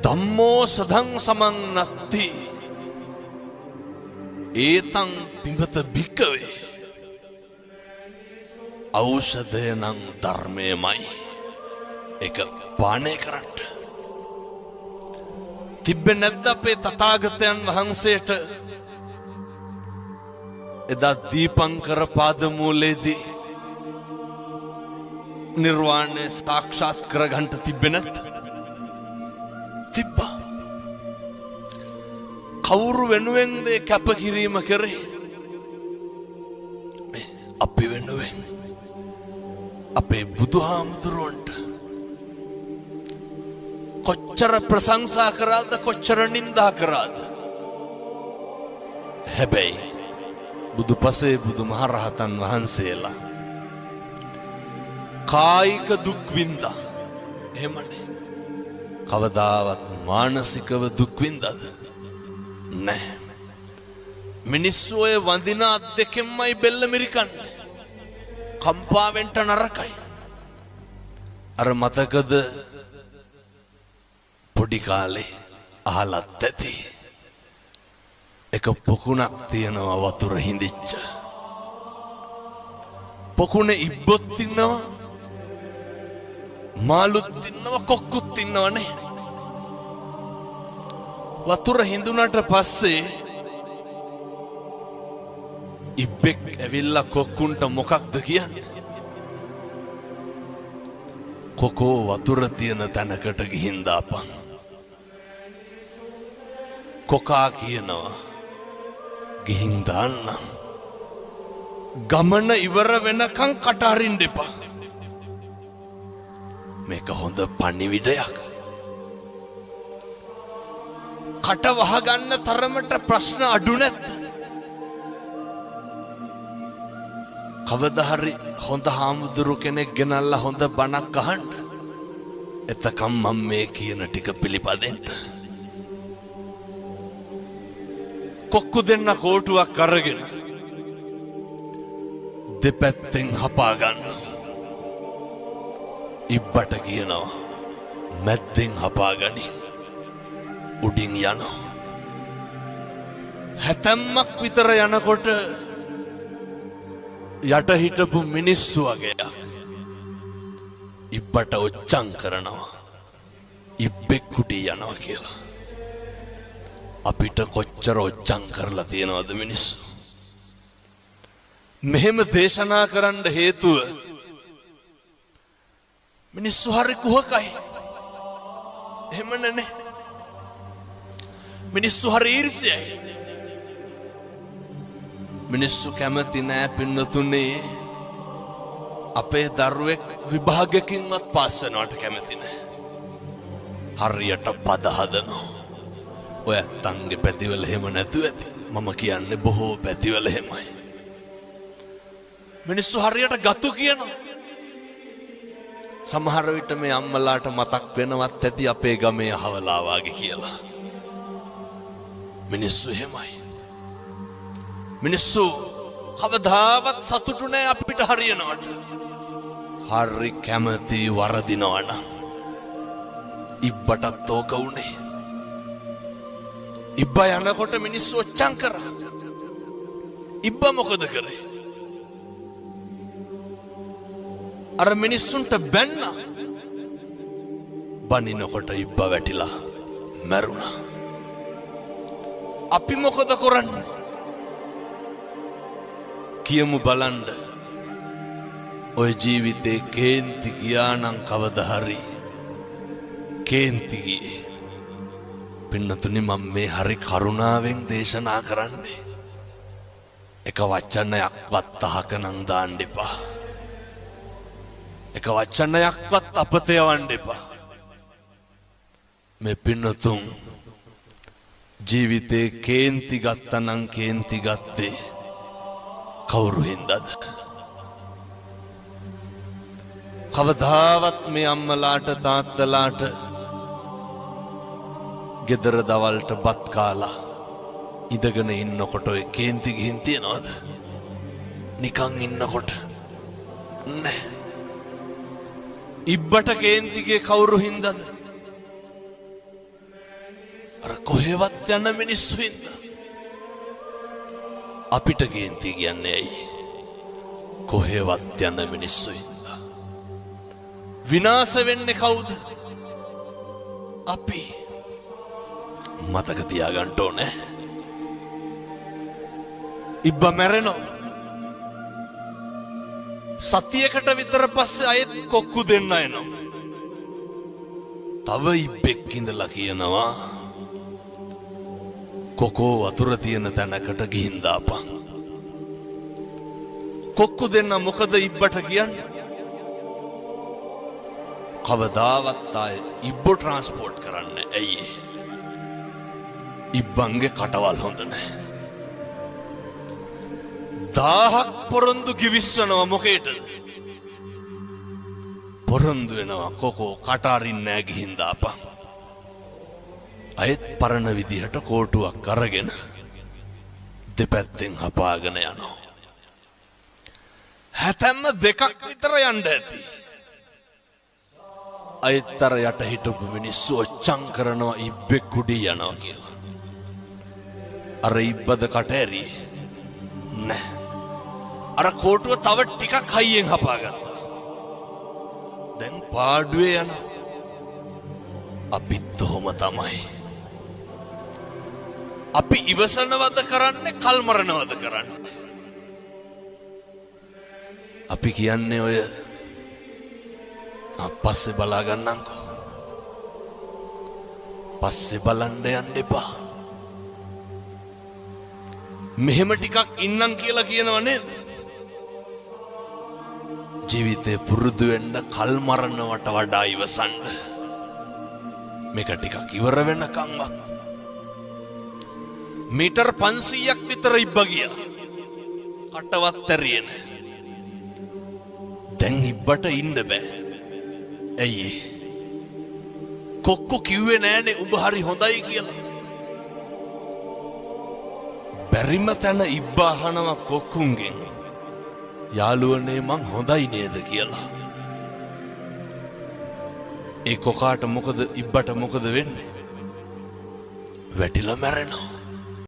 ධම්මෝ සදං සමං නත්ති ඒතං පිඹත භික්කවේ. ඖෂධය නම් ධර්මයමයි. ඒක පානය කරන්න. තිබ්බේ නැද්ද අපේ තථාගතයන් වහන්සේට එදා දීපංකර පාදමූලයේදී නිර්වාණය සාක්ෂාත් කරගන්න තිබ්බේ නැද්ද? තිබ්බා. කවුරු වෙනුවෙන්ද ඒ කැපකිරීම කරේ? මේ අපි වෙනුවෙන්. අපේ බුදුහාමුදුරුවන්ට කොච්චර ප්‍රශංසා කරාද, කොච්චර නින්දා කරාද? හැබැයි බුදුපසේ බුදුමහරහතන් වහන්සේලා කායික දුක් වින්දා. එහෙමනේ. කවදාවත් මානසිකව දුක් වින්දාද? නැහැ. මිනිස්සු ඔය වඳින අත් දෙකෙන්මයි බෙල්ල මිරිකන්නේ. කම්පාවෙන්ට නරකයි. අර මතකද පොඩි කාලේ අහලත් ඇති. එක පොකුණක් තියෙනවා වතුර හිඳිච්ච. පොකුණේ ඉබ්බොත් ඉන්නවා, මාළුත් ඉන්නවා, කොක්කුත් ඉන්නවනේ. වතුර හිඳුනට පස්සේ ඉබ්බෙක් ඇවිල්ලා කොක්කුන්ට මොකක්ද කියන්නේ? කොකෝ වතුර තියෙන තැනකට ගිහින් දාපන්. කොකා කියනවා ගිහින් දාන්නම්. ගමන ඉවර වෙනකන් කට අරින්න එපා. මේක හොඳ පණිවිඩයක්. කට වහගන්න තරමට ප්‍රශ්න අඩු නැද්ද? කවදා හරි හොඳ හාමුදුරු කෙනෙක් ගෙනල්ලා හොඳ බණක් අහන්න. එතකම් මම මේ කියන ටික පිළිපදින්න. කොක්කු දෙන්න කෝටුවක් අරගෙන දෙපැත්තෙන් හපා ගන්න. ඉබ්බට කියනවා මැද්දෙන් හපා ගනි. උඩින් යනවා. හැතැම්මක් විතර යනකොට යට හිටපු මිනිස්සු වගේක් ඉබ්බට ඔච්චම් කරනවා. ඉබ්බෙක් උඩින් යනවා කියලා. අපිට කොච්චර ඔච්චම් කරලා තියෙනවද මිනිස්සු? මෙහෙම දේශනා කරන්න හේතුව මිනිස්සු හරි කුහකයි. එහෙම නේ. මිනිස්සු හරි ඊර්ෂ්‍යයි. මිනිස්සු කැමති නෑ පින්නතුනේ අපේ දරුවෙක් විභාගයකින්වත් පාස් වෙනවට කැමති නෑ. හරියට පද හදනවා. ඔය ඇත්තන්ගේ පැතිවල එහෙම නැතුව ඇති. මම කියන්නේ බොහෝ පැතිවල එහෙමයි. මිනිස්සු හරියට ගතු කියනවා. සමහර විට මේ අම්මලාට මතක් වෙනවත් ඇති අපේ ගමේ අහවලා වාගේ කියලා. මිනිස්සු එහෙමයි. මිනිස්සු කවදාවත් සතුටු නෑ අපිට හරියනවට. හරි කැමති වරදිනවා නම්. ඉබ්බටත් ඕක වුණේ. ඉබ්බා යනකොට මිනිස්සු ඔච්චම් කරා. ඉබ්බා මොකද කරේ? අර මිනිස්සුන්ට බැන්නා. බනිනකොට ඉබ්බා වැටිලා මැරුණා. අපි මොකද කරන්නේ? කියමු බලන්න. ඔය ජීවිතේ කේන්ති ගියා නම් කවදා හරි කේන්ති ගියේ. පින්නතුනි මම මේ හරි කරුණාවෙන් දේශනා කරන්නේ. එක වචනයක්වත් අහක නම් දාන්න එපා. එක වචනයක්වත් අපත යවන්න එපා. මේ පින්නතුන් ජීවිතේ කේන්ති ගත්තා නම් කේන්ති ගත්තේ කවුරු හින්දාද? කවදාවත් මේ අම්මලාට තාත්තලාට ගෙදර දවල්ට බත් කාලා ඉඳගෙන ඉන්නකොට ඔය කේන්ති ගිහින් තියනවද? නිකන් ඉන්නකොට නෑ. ඉබ්බට කේන්ති ගියේ කවුරු හින්දාද? අර කොහෙවත් යන මිනිස්සු හින්දා. අපිට කේන්ති කියන්නේ ඇයි? කොහෙවත් යන මිනිස්සු හින්දා. විනාශ වෙන්නේ කවුද? අපි. මතක තියාගන්න ඕනේ. ඉබ්බා මැරෙනවා. සතියකට විතර පස්සේ අයෙත් කොක්කු දෙන්න එනවා. තව ඉබ්බෙක් ඉඳලා කියනවා කොකෝ වතුර තියෙන තැනකට ගිහින් දාපන්. කොක්කු දෙන්න මොකද ඉබ්බට කියන්නේ? කවදාවත් ආයේ ඉබ්බෝ ට්‍රාන්ස්පෝර්ට් කරන්න. ඇයි? ඉබ්බන්ගේ කටවල් හොඳ නැහැ. 1000ක් පොරොන්දු කිවිස්සනවා මොකේටද? පොරොන්දු වෙනවා කොකෝ කට අරින්න නෑ ගිහින් දාපන්. අයෙත් පරණ විදිහට කෝටුවක් අරගෙන දෙපැත්තෙන් හපාගෙන යනවා. හැතැම්ම දෙකක් විතර යන්න ඇති. අයෙත් අර යට හිටපු මිනිස්සු ඔච්චම් කරනවා ඉබ්බෙක් කුඩී යනවා කියලා. අර ඉබ්බද කට ඇරියේ නෑ. අර කෝටුව තව ටිකක් හයියෙන් හපාගත්තා. දැන් පාඩුවේ යනවා. අපිත් ඔහොම තමයි. අපි ඉවසනවද කරන්නේ, කල්මරනවද කරන්නේ? අපි කියන්නේ ඔය පස්සේ බලා ගන්නම්කෝ. පස්සේ බලන්න යන්න එපා. මෙහෙම ටිකක් ඉන්නම් කියලා කියනව නේද? ජීවිතේ පුරුදු වෙන්න කල් මරනවට වඩා ඉවසන්න. මේක ටිකක් ඉවර වෙනකන්වත්. මීටර් 500ක් විතර ඉබ්බ ගියා. කටවත් ඇරියේ නෑ. දැන් ඉබ්බට ඉන්න බෑ. ඇයි ඒ? කොක්කු කිව්වේ නෑනේ උඹ හරි හොඳයි කියලා. බැරිම තැන ඉබ්බා අහනවා කොක්කුන්ගෙන්, යාළුවනේ මං හොඳයි නේද කියලා. ඒ කොකාට මොකද, ඉබ්බට මොකද වෙන්නේ? වැටිලා මැරෙනවා.